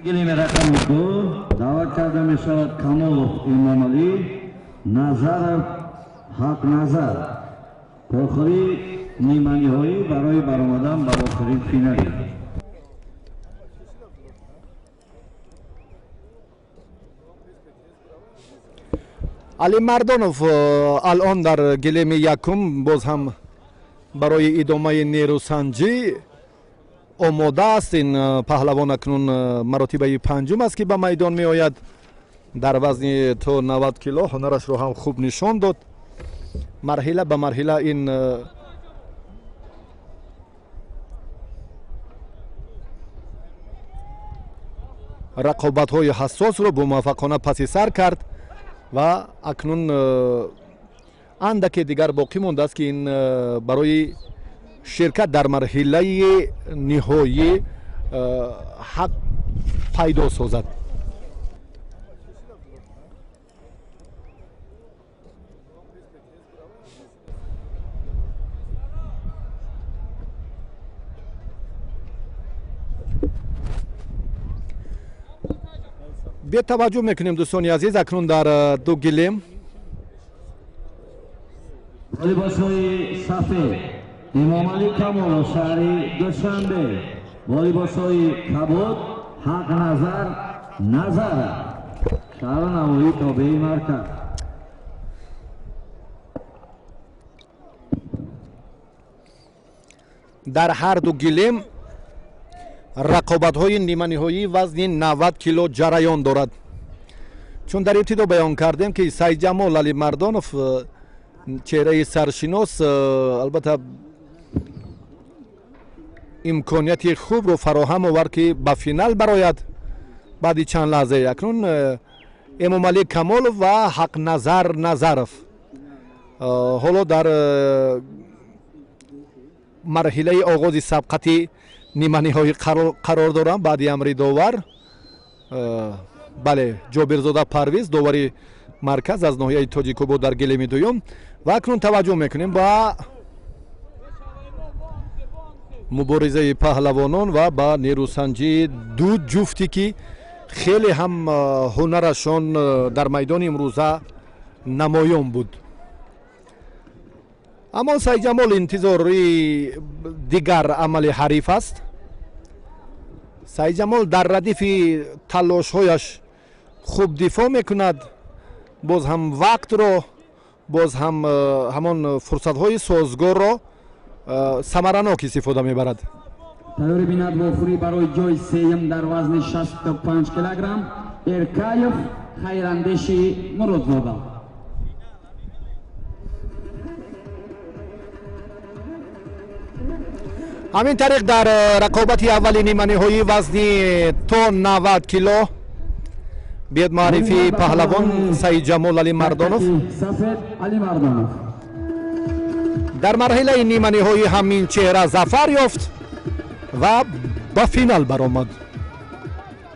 Гилеми рақами 2 даъват карда мешавад Камолов Эмомалӣ, Назаров Ҳақназар. Охири ниманиҳоӣ барои баромадан ба охирин финалӣ. Алимардонов алон дар гилеми якум боз ҳам барои идомаи нерӯсанҷӣ омода аст. Ин паҳлавон акнун маротибаи панҷум аст, ки ба майдон меояд. Дар вазни то 90 кило ҳунарашро ҳам хуб нишон дод. Марҳила ба марҳила ин рақобатҳои ҳассосро бомуваффақона паси сар кард ва акнун андаке дигар боқӣ мондааст, ки ин барои ширкат дар марҳилаи ниҳоӣ ҳақ пайдо созад. Бетаваҷҷӯҳ мекунем, дӯстони азиз, акнун дар ду гилем либосҳои сафед Эмомалӣ Камолов, шаҳри Душанбе, бо либосҳои кабуд Ҳақназар Назаров, шаҳру навоии тобеи марказ. Дар ҳар ду гилем рақобатҳои ниманиҳоии вазни 90 кило ҷараён дорад. Чун дар ибтидо баён кардем, ки Сайдҷамол Алимардонов, чеҳраи саршинос, албатта имконияти хубро фароҳам овард, ки ба финал барояд баъди чанд лаҳзае. Акнун Эмомалӣ Камолов ва Ҳақназар Назаров ҳоло дар марҳилаи оғози сабқати ниманиҳоӣ қарор доранд. Баъди амри довар, бале, Ҷобирзода Парвиз, довари марказ аз ноҳияи Тоҷикобод, дар гилеми дуюм. Ва акнун таваҷҷӯҳ мекунем ба муборизаи паҳлавонон ва ба нерӯсанҷии ду ҷуфте, ки хеле ҳам ҳунарашон дар майдони имрӯза намоён буд. Аммо Сайдҷамол интизори дигар амали ҳариф аст. Сайдҷамол дар радифи талошҳояш хуб дифоъ мекунад, боз ҳам вақтро, боз ҳам ҳамон фурсатҳои созгорро самаранок истифода мебарад. Тайёрӣ бинад вохӯрӣ барои ҷои сеюм дар вазни 65 килограмм Эркаев Хайрандеши Муродзода. Ҳамин тариқ дар рақобати аввали ниманиҳоии вазни то 90 кило биёд муаррифии паҳлавон Саидҷамол Алимардонов. Сафед Алимардонов дар марҳилаи ниманиҳоӣ ҳамин чеҳра зафар ёфт ва ба финал баромад.